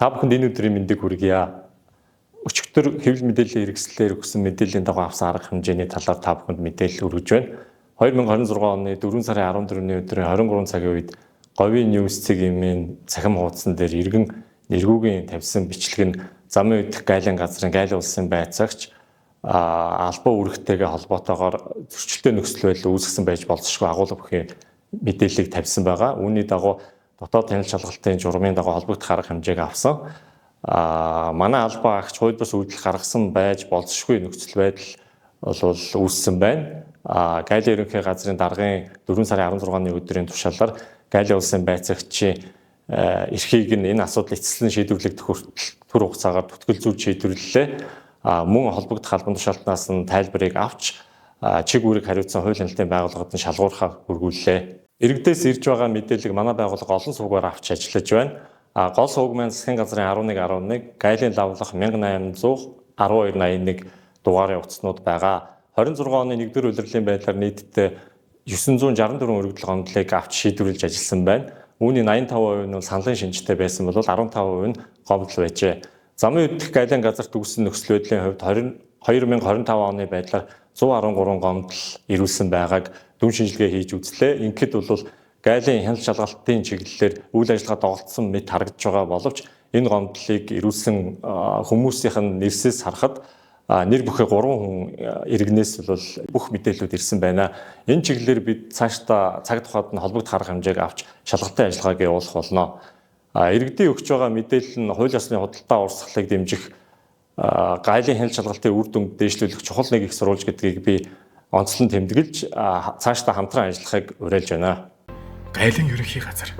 Та бүхэнд энэ өдрийн мэндийг хүргье. Өчигдөр хэвлэл мэдээллийн хэрэгслээр өгсөн мэдээллийн дагуу авсан арга хэмжээний талаар та бүхэнд мэдээлэл өргөж байна. 2026 оны 4 сарын 14-ний өдрийн 23 цагийн үед Говийн News цэгийн цахим хуудсан дээр иргэн Нэргүүгийн тавьсан бичлэг нь замын үдэх гайлын газрын гайл улсын байцаагч албан үүрэгтэйгээ холбоотойгоор зөрчилтэй нөхцөл байдал үүсгэсэн байж болзошгүй агуулга бүхий мэдээллийг тавьсан байгаа. Үүний дагуу дотоод хяналт шалгалтын журмын дагуу холбогдох арга хэмжээг авсан. Манай албан агч хууль бус үйлдэл гаргасан байж болзошгүй нөхцөл байдал бол үүссэн байна. Гайлын ерөнхий газрын даргын 4 сарын 16-ны өдрийн тушаалаар Гайлын улсын байцаагчийн эрхийг нь энэ асуудал эцэслэн шийдвэрлэгдэх хүртэл түр хугацаагаар түтгэлзүүлж шийдвэрлэлээ. Мөн холбогдох албан тушаалтнаас нь тайлбарыг авч чиг үүрэг хариуцсан хууль хяналтын байгууллагад нь шалгуурхаа хүргүүллээ. Иргэдээс ирж байгаа мэдээллийг манай байгууллага олон сувгаар авч ажиллаж байна. Гол сувг маань засгийн газрын 11 11, гайлын лавлах 1800 1281 дугаарын утаснууд байгаа. 26 оны 1-р улирлын байдлаар нийтдээ 964 өргөдөл гомдлыг авч шийдвэрлэж ажилласан байна. Үүний 85% нь бол саналын шинжтэй байсан бол 15% нь гомдол байжээ. Замын үдэх гайлын газарт үүссэн нөхцөл байдлын хувьд 2025 оны байдлаар 113 гомдол ирүүлсэн байгааг дүн шинжилгээ хийж үзлээ. Ингээд бол гайлын хяналт шалгалтын чиглэлээр үйл ажиллагаа доголдсон мэт харагдаж байгаа боловч энэ гомдлыг ирүүлсэн хүмүүсийнх нь нэрсээс харахад нэр бүхий 3 хүн иргэнээс бол бүх мэдээллүүд ирсэн байна. Энэ чиглэлээр бид цаашдаа цаг тухайд нь холбогдох арга хэмжээг авч шалгалтын ажиллагааг явуулах болно. Иргэдийн өгч байгаа мэдээлэл нь хууль ёсны худалдаа урсгалыг дэмжих, гайлын хяналт шалгалтын үр дүнг дээшлүүлэх чухал нэг их сурвалж гэдгийг би онцлон тэмдэглэж цаашдаа хамтран ажиллахыг уриалж байна. Гайлын ерөнхий газар.